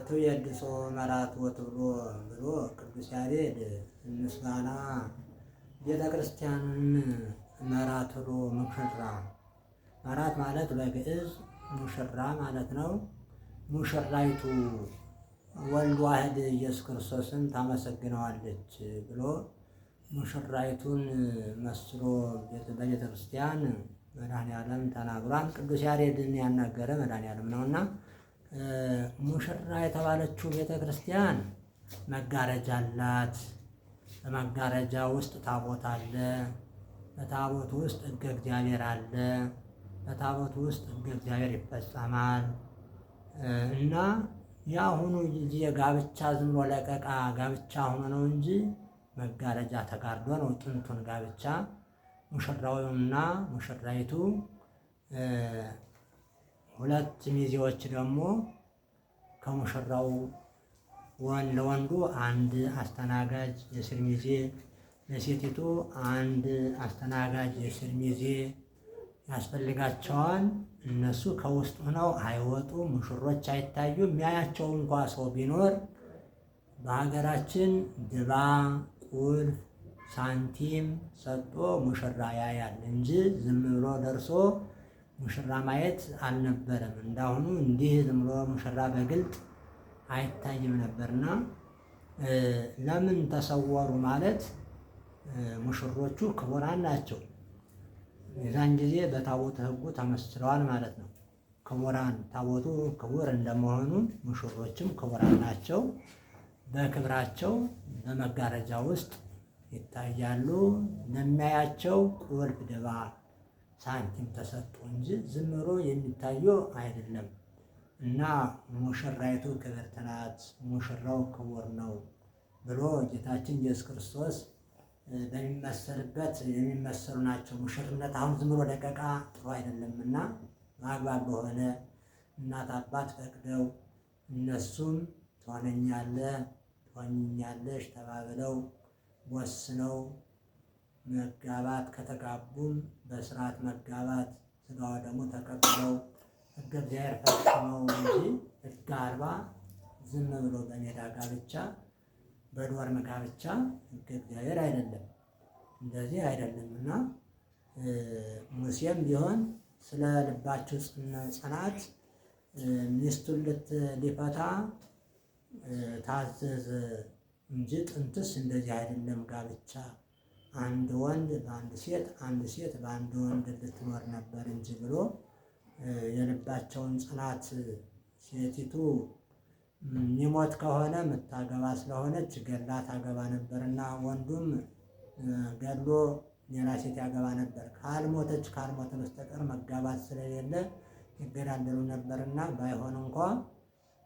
ትውየድሶ መራት ወትብሎ ብሎ ቅዱስ ያሬድ ምስጋና ቤተ ክርስቲያንን መራት ብሎ ሙሽራ፣ መራት ማለት በግዕዝ ሙሽራ ማለት ነው። ሙሽራይቱ ወልድ ዋህድ ኢየሱስ ክርስቶስን ታመሰግነዋለች ብሎ ሙሽራይቱን መስሎ በቤተ ክርስቲያን መድኃኔዓለም ተናግሯል። ቅዱስ ያሬድን ያናገረ መድኃኔዓለም ነውና ሙሽራ የተባለችው ቤተ ክርስቲያን መጋረጃ አላት። በመጋረጃ ውስጥ ታቦት አለ። በታቦት ውስጥ ሕገ እግዚአብሔር አለ። በታቦት ውስጥ ሕገ እግዚአብሔር ይፈጸማል። እና የአሁኑ ጊዜ ጋብቻ ዝም ብሎ ለቀቃ ጋብቻ ሆኖ ነው እንጂ መጋረጃ ተጋርዶ ነው። ጥንቱን ጋብቻ ሙሽራውና ሙሽራይቱ ሁለት ሚዜዎች ደግሞ ከሙሽራው ለወንዱ አንድ አስተናጋጅ የስር ሚዜ፣ ለሴቲቱ አንድ አስተናጋጅ የስር ሚዜ ያስፈልጋቸዋል። እነሱ ከውስጥ ሆነው አይወጡ፣ ሙሽሮች አይታዩ። የሚያያቸው እንኳ ሰው ቢኖር በሀገራችን ድባ፣ ቁልፍ፣ ሳንቲም ሰጥቶ ሙሽራ ያያል እንጂ ዝም ብሎ ደርሶ ሙሽራ ማየት አልነበረም። እንዳሁኑ እንዲህ ዝም ብሎ ሙሽራ በግልጥ አይታይም ነበርና ለምን ተሰወሩ ማለት ሙሽሮቹ ክቡራን ናቸው። የዛን ጊዜ በታቦተ ሕጉ ተመስለዋል ማለት ነው። ክቡራን ታቦቱ ክቡር እንደመሆኑ ሙሽሮችም ክቡራን ናቸው። በክብራቸው በመጋረጃ ውስጥ ይታያሉ። ለሚያያቸው ቁልፍ ድባ ሳንቲም ተሰጥቶ እንጂ ዝም ብሎ የሚታዩ አይደለም። እና ሙሽራይቱ ክብርት ናት፣ ሙሽራው ክቡር ነው ብሎ ጌታችን ኢየሱስ ክርስቶስ በሚመሰልበት የሚመሰሉ ናቸው። ሙሽርነት አሁን ዝም ብሎ ለቀቃ ጥሩ አይደለምና በአግባብ በሆነ እናት አባት ፈቅደው እነሱም ትሆነኛለህ ትሆኝኛለሽ ተባብለው ወስነው መጋባት፣ ከተጋቡም በስርዓት መጋባት፣ ስጋው ደግሞ ተቀብለው ሕገ እግዚአብሔር ፈጽመው እንጂ ሕግ አልባ ዝም ብሎ በሜዳ ጋብቻ በዶርም ጋብቻ ሕገ እግዚአብሔር አይደለም፣ እንደዚህ አይደለም። እና ሙሴም ቢሆን ስለ ልባችሁ ጽናት ሚስቱን ሊፈታ ታዘዘ እንጂ ጥንትስ እንደዚህ አይደለም ጋብቻ አንድ ወንድ በአንድ ሴት፣ አንድ ሴት በአንድ ወንድ ልትኖር ነበር እንጂ ብሎ የልባቸውን ጽናት ሴቲቱ የሚሞት ከሆነ የምታገባ ስለሆነች ገድላ ታገባ ነበርና ወንዱም ገድሎ ሌላ ሴት ያገባ ነበር። ካልሞተች ካልሞተ በስተቀር መጋባት ስለሌለ ይገዳደሉ ነበርና ባይሆን እንኳ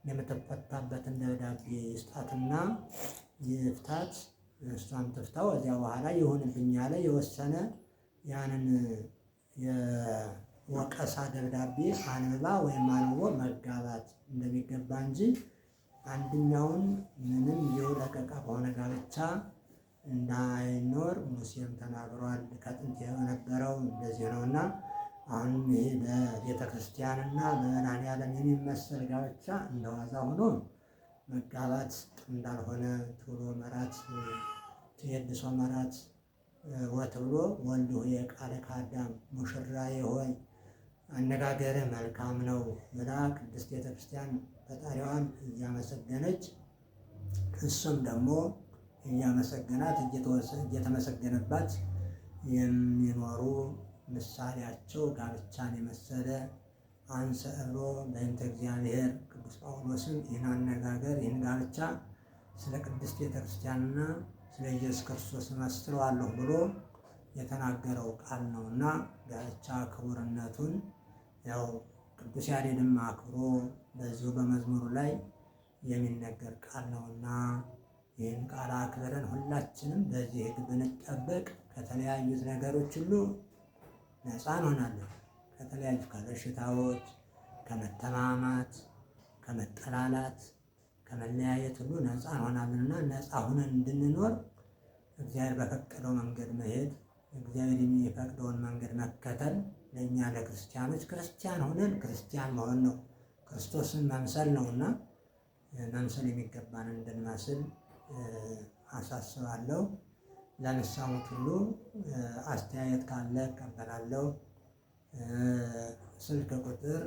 የምትፈታበትን ደብዳቤ ይስጣትና ይፍታት፣ እሷም ትፍታው። እዚያ በኋላ ይሁንብኝ ያለ የወሰነ ያንን የወቀሳ ደብዳቤ አንብባ ወይም አንብቦ መጋባት እንደሚገባ እንጂ አንድኛውን ምንም የውለቀቃ በሆነ ጋብቻ እንዳይኖር ሙሴም ተናግሯል። ከጥንት የነበረው እንደዚህ ነውና አሁንም ይሄ በቤተ ክርስቲያንና በመድኃኔዓለም የሚመሰል ጋብቻ እንደዋዛ ሆኖ መጋባት እንዳልሆነ ቶሎ መራት ትየድሶ መራት ወትብሎ ወልድ ሆይ ቃለ ከአዳም ሙሽራዬ ሆይ አነጋገርህ መልካም ነው ብላ ቅድስት ቤተክርስቲያን ፈጣሪዋን እያመሰገነች እሱም ደግሞ እያመሰገናት እየተመሰገነባት የሚኖሩ ምሳሌያቸው ጋብቻን የመሰለ አንሰ እብሎ በእንተ እግዚአብሔር። ቅዱስ ጳውሎስም ይህን አነጋገር ይህን ጋብቻ ስለ ቅድስት ቤተክርስቲያንና ስለ ኢየሱስ ክርስቶስ መስለዋለሁ ብሎ የተናገረው ቃል ነውና ጋብቻ ክቡርነቱን ያው ቅዱስ ያሬድም አክብሮ በዚሁ በመዝሙሩ ላይ የሚነገር ቃል ነውና ይህን ቃል አክብረን ሁላችንም በዚህ ሕግ ብንጠበቅ ከተለያዩት ነገሮች ሁሉ ነፃ እንሆናለን። ከተለያዩ ከበሽታዎች፣ ከመተማማት፣ ከመጠላላት፣ ከመለያየት ሁሉ ነፃ እንሆናለንና ነፃ ሁነን እንድንኖር እግዚአብሔር በፈቀደው መንገድ መሄድ፣ እግዚአብሔር የሚፈቅደውን መንገድ መከተል ለእኛ ለክርስቲያኖች ክርስቲያን ሆነን ክርስቲያን መሆን ነው፣ ክርስቶስን መምሰል ነውና መምሰል የሚገባን እንድንመስል አሳስባለሁ። ላነሳሁት ሁሉ አስተያየት ካለ እቀበላለሁ። ስልክ ቁጥር